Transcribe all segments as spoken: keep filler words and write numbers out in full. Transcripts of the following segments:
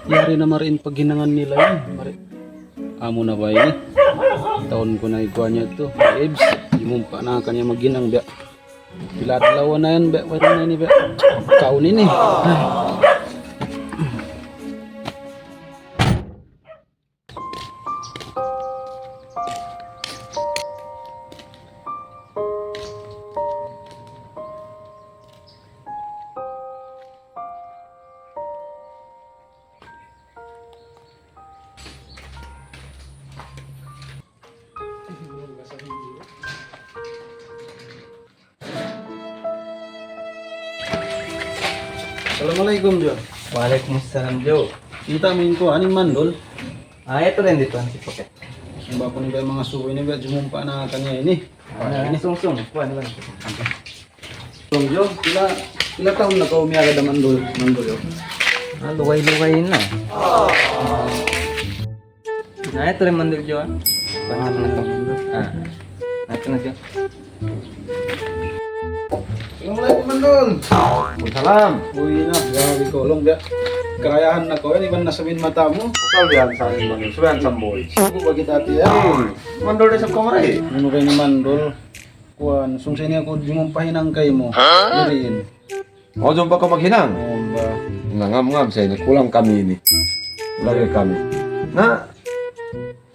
Yari na mari in paghinangan nila yan. Mari. Amu na ba ini? Taun ku na ikuan niya tu. Ibs, jimumpa na kaniya maghinang biya'. Pila adlaw na yan, biya', wala na ini, biya'. Kaun ini. Ay. Assalamualaikum, Jo. Waalaikumsalam, Jo. Kita' mu in kuwan, in mandul. Ah, yadtu da in didtu, ha, si Poket. Sumba ku ini biya' manga suku ini, biya' jumumpa na kaniya ini. Ah, ini. Sung, sung. Kuwan, kuwan. Sung, Jo, pila, pila tahun na kaw miyagad ha mandul, mandul, Jo? Ah, lugay-lugay na. Na, yadtu da in mandul, Jo, ah. Ah, yadtu na, Jo. Assalamualaikum, mandul. Waalaikumsalam. Uy, na, grabe kaw, laung biya' karayahan na kaw, yan, iban na samin mata mu. Asal yan, samin mandul, samin samboy. Suku ba kita, tiya? Hmm, mandul da isab kaw mari. Unu kaw ini mandul? Kuwan, sung sa ini aku jumumpa hinang kaymu. Ha? Diin. Mau jumpa kaw maghinang? Oo, ba. Na, ngam-ngam sa ini, kulang kami ini. Lagi' kami. Na,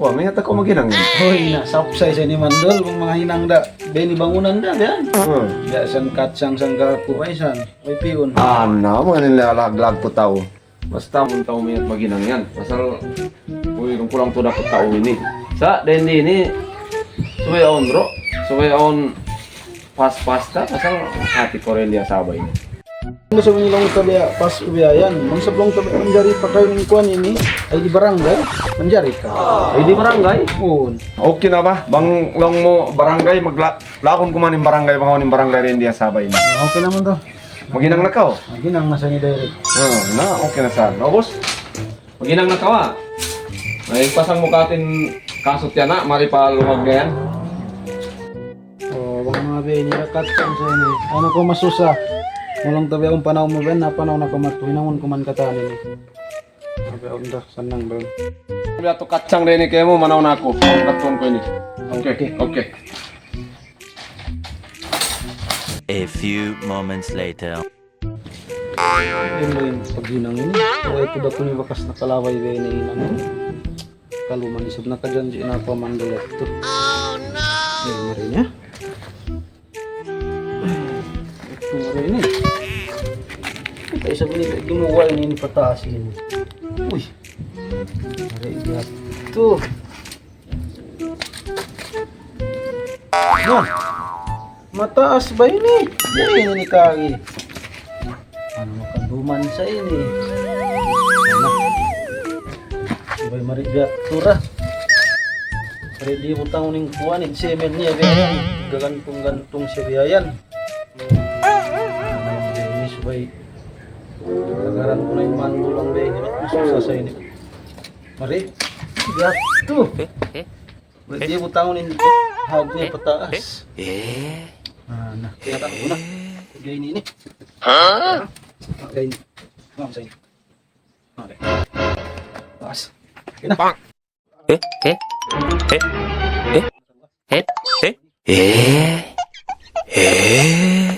wa, maingat aku maghinang ini. Uy, na, sapsay sa ini mandul, bang manga hinang da. Biya' ini bangunan da, yan. Hmm. Biya' san katsang, san kaku, ay san. Ay piyun. Ah, na, manga nila lag-lag ku tau. Basta amun tau maingat maghinang yan. Pasal, uy, kulang tuud aku tau ini. Sa', dayn di ini, subay awn, bro. Subay awn pas-pas ta, pasal hati ku rin di asaba ini. Basta bang laung ta biya' pas biya' yan. Bang sa' laung ta biya' manjari pa kaw in kuwan ini, ay di barangay, manjari ka. Ay di barangay? Uun. Okay na ba? Bang laung mu barangay, magla-, lakun ku man in barangay, bang awn in barangay dayn di asaba ini. Okay naman to. Maghinang na kaw? Maghinang na sa ini direct. Ah, na, okay na sa. O, boss? Maghinang na kaw, ah. Ay, pasang mu katin kasut yan, ah. Mari pa lumag na yan. O, bang manga biya' ini, katsang sa ini. Unu kaw masusa? Laung ta biya' awn panaw mu biya' yan, na panaw na kaw matu. Hinangun ku man katan ini. Biya' awn da, sannang biya' yan. Biya' tu katsang da ini kaymu, manaw na aku. Katuan ku ini. Okay, okay. Okay. A few moments later. Yan ba in paghinang ini? Way tuud aku ini bakas nakalaway ba ini hinang ini? Kalu man isab nakajanji' na aku ha mandul yadtu. Yan, mari niya. Yadtu, mari ini. Kita' isab ini, gimuwa' ini, ini pataas ini. Uy. Mari yadtu. Nah, mataas ba ini? Ini, ini kari. Unu makaduman sa ini? Nah. Subay mari biya' tu ra. Mari di butangun in kuwan, in semen niya, biya' yan. Gagantung-gantung siya biya' yan. Nah, ini subay. Tagaran ku na in mandul laung biya' ini, masusa sa ini. Mari. Biya' tu. Eh, eh. Di' butangun in hawg niya pataas. Eh? Ah, na. Kiyata' ku na. Kaya ini, ini. Ha? Kaya ini. Ngam sa ini. Okay. Taas. Okay na. Eh? Eh? Eh? Eh? Eh? Eh? Eh?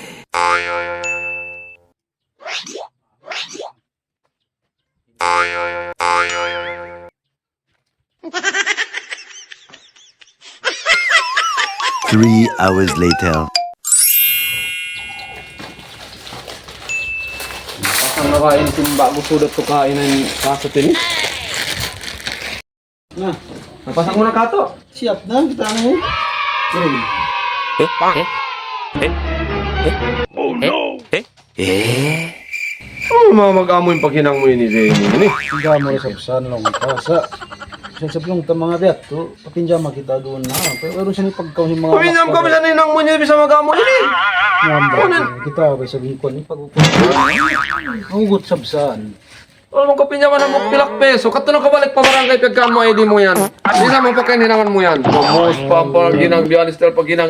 Three hours later. Pasang na ba in simba' gusto da tukain in kaso tini? Na. Napasang mu na katu'? Siyap na, kita' na eh. Green. Eh? Eh? Eh? Oh, no! Eh? Eh? Unu man mag-amu in paghinang mu ini, ini? Pinjam mu sa bisan laung ta sa'. Sa' sablung ta manga biya' tu, papinjam kita duun na. Pero, pero sini pagkaun sin manga. Papinjam ka bisan hinang mu ini, bisan mag-amu ini. Ngam ba? Unu? Kita ba sa bingkon ni pag-ukon. Ugut sa bisan. Wala' mu kapinjaman hambuuk pilak piso. Katu' na kaw balik pa barangay, piyagkaan mu I D mu yan. Di' na mapakain hinangan mu yan. Bamus pa, paghinang, biya' ini style paghinang.